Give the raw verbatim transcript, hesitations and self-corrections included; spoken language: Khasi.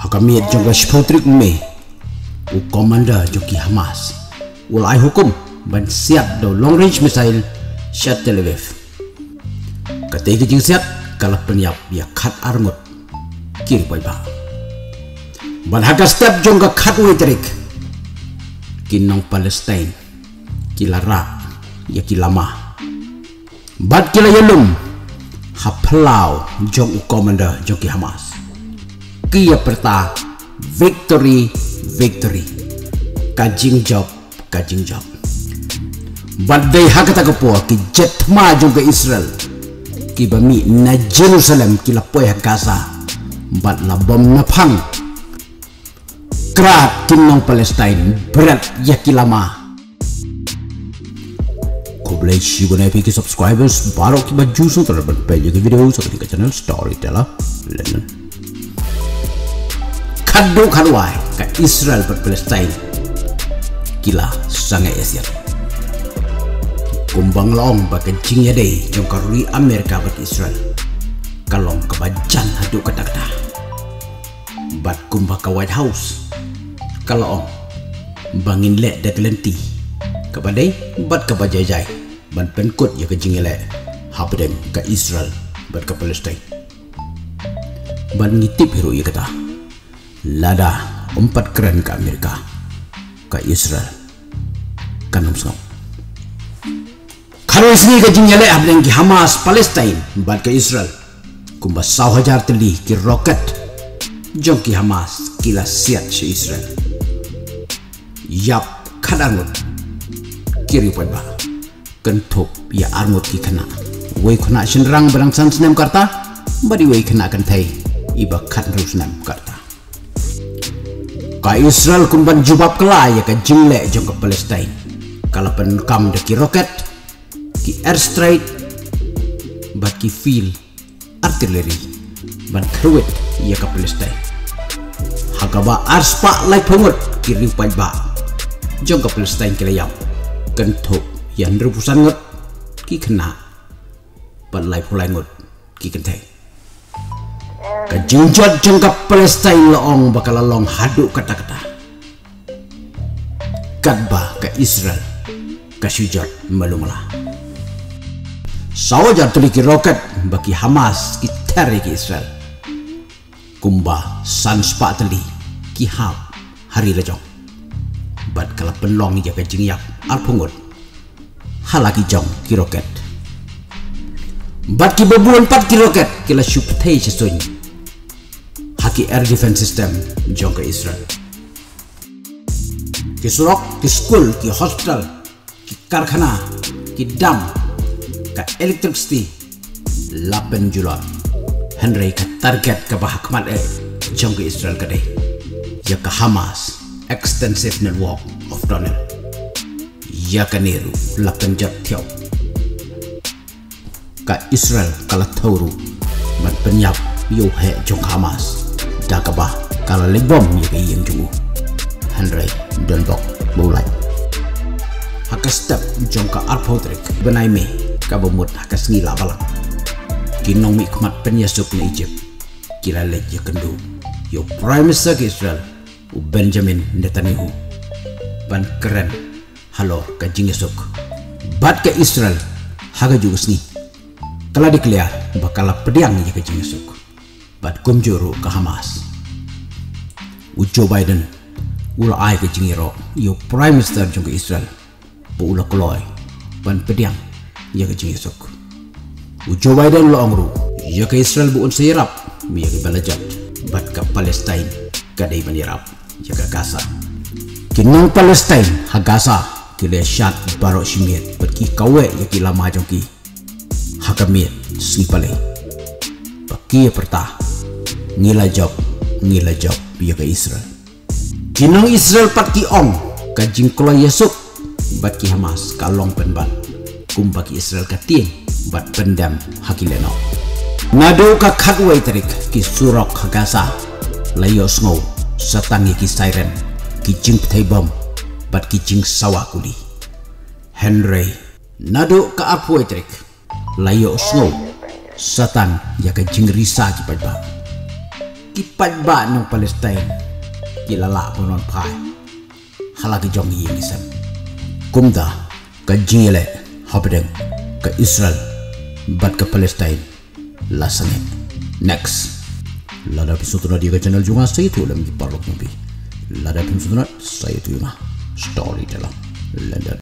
Ka miet jong ka shiphew tarik May, u commander jong ki Hamas u la ai hukum ban siat da u long range missile sha Tel Aviv. Katei ka jingsiat ka la pynïap ïa khatar ngut ki riewpaidbah. Bad ha ka step jong ka khatwei tarik, ki nong Palestine ki la rah ïa ki lama bad ki la ïalum ha phyllaw jong u commander jong ki Hamas, ki ïapyrta, "Victory, victory! Ka jingjop, ka jingjop!" Bad dei ha kata ka por ki jet thma jong ka Israel kiba mih na Jerusalem ki la poi ha Gaza bad la bom naphang. Krat ki nong Palestine bret ïa ki lama. Khublei shibun ïa phi ki subscribers baroh kiba ju sngewtynnat ban peit ïa ki video sa kane ka channel Storyteller London. Khadduh khadwai ka Israel bad Palestine ki la sangeh ïasiat. Kumba nga la ong ba ka jingïadei jong ka ri Amerika bad Israel ka long kaba jan haduh katta katta. Bad kumba ka White House ka la ong ba ngin leh da ka lynti kaba dei bad kaba jai jai ban pynkut ïa ka jingïaleh hapdeng ka Israel bad ka Palestine. Bad ngi tip hi ruh ïa kata, lada ym pat kren ka Amerika, ka Israel kan ym sngap. Khatwei sngi ka jingïaleh hapdeng ki Hamas Palestine bad ka Israel, kumba saw hajar tylli ki rocket jong ki Hamas ki la siat sha Israel. Ïap khatar ngut ki riewpaidbah, kynthup ïa ar ngut ki khynnah, wei khynnah shynrang ba dang san snem ka rta bad iwei khynnah kynthei iba khathynriew snem ka rta. Ka Israel kum ban jubab kylla ïa ka jingleh jong ka Palestine, ka la pyndonkam da ki rocket, ki airstrike bad ki field artillery ban kyrwit ïa ka Palestine. Ha kaba arspah laiphew ngut ki riewpaidbah jong ka Palestine ki la ïap, kynthup ïa hynriewphew san ngut ki khynnah bad laiphew lai ngut ki kynthei. Ka jingjot jong ka Palestine la ong ba ka la long haduh katta katta, katba ka Israel ka shu jot malu mala. Saw hajar tylli ki rocket ba ki Hamas ki ther ïa ki Israel, kumba san spah tylli ki hap ha ri lajong. Bad ka la pynlong ïa ka jingïap arphew ngut ha la ki jong ki rocket. Bad kiba bun pat ki rocket ki la shu pynthei sha suiñ ha ki air defense system jong ka Israel. Ki surok, ki skul, ki hospital, ki karkhana, ki dam, ka electricity la pynjulor. Hynrei ka target kaba ha khmat eh jong ka Israel ka dei ïa ka Hamas extensive network of tunnel. Ïa kane ruh la pynjot thiaw. Ka Israel ka la thew ruh ban pynïap ïa u heh jong ka Hamas, da kaba ka la leit bom ïa ka ïing jong u. Hynrei don bok ba u lait. Ha ka step jong ka arphew tarik bnai May, kaba mut ha ka sngi Lahbalang, ki nongmihkhmat pynïasuk na Egypt ki la leit ïakynduh ïa u Prime Minister ka Israel, u Benjamin Netanyahu, ban kren halor ka jingïasuk. Bad ka Israel ha kajuh ka sngi ka la declare ba ka la pdiang ïa ka jingïasuk, bad kumjuh ruh ka Hamas. U Joe Biden u la ai ka jingïaroh ïa u Prime Minister jong ka Israel ba u la kloi ban pdiang ïa ka jingïasuk. U Joe Biden u la ong ruh ïa ka Israel ba un sa ïarap ïa kiba la jot, bad ka Palestine ka dei ban ïarap ïa ka Gaza. Ki nong Palestine ha Gaza ki la shad baroh shi miet bad ki kaweh ïa ki lama jong ki ha ka miet sngi Palei, ba ki ïa pyrta, "Ngi la jop, ngi la jop ïa ka Israel." Ki nong Israel pat ki ong ka jingkloi ïasuk bad ki Hamas ka long pynban kumba ki Israel ka tieng bad pyndem ha ki lehnoh. Naduh ka khatwei tarik ki surok ha Gaza la ïohsngew sa tang ïa ki siren, ki jingpynthei bom bad ki jingsawa kuli. Hynrei naduh ka arphew tarik la ïohsngew sa tang ïa ka jingrisa ki paidbah. Ki paidbah nong Palestine ki la lah ban wan phai ha la ki jong ki ïing ki sem. Kumta ka jingïaleh hapdeng ka Israel bad ka Palestine la sangeh. Next. Lada phi sngewtynnat ïa ka channel jong nga, sa ïathuh lem ki paralok jong phi. Lada phi sngewtynnat, sa ïathuh ïa nga. Storyteller London.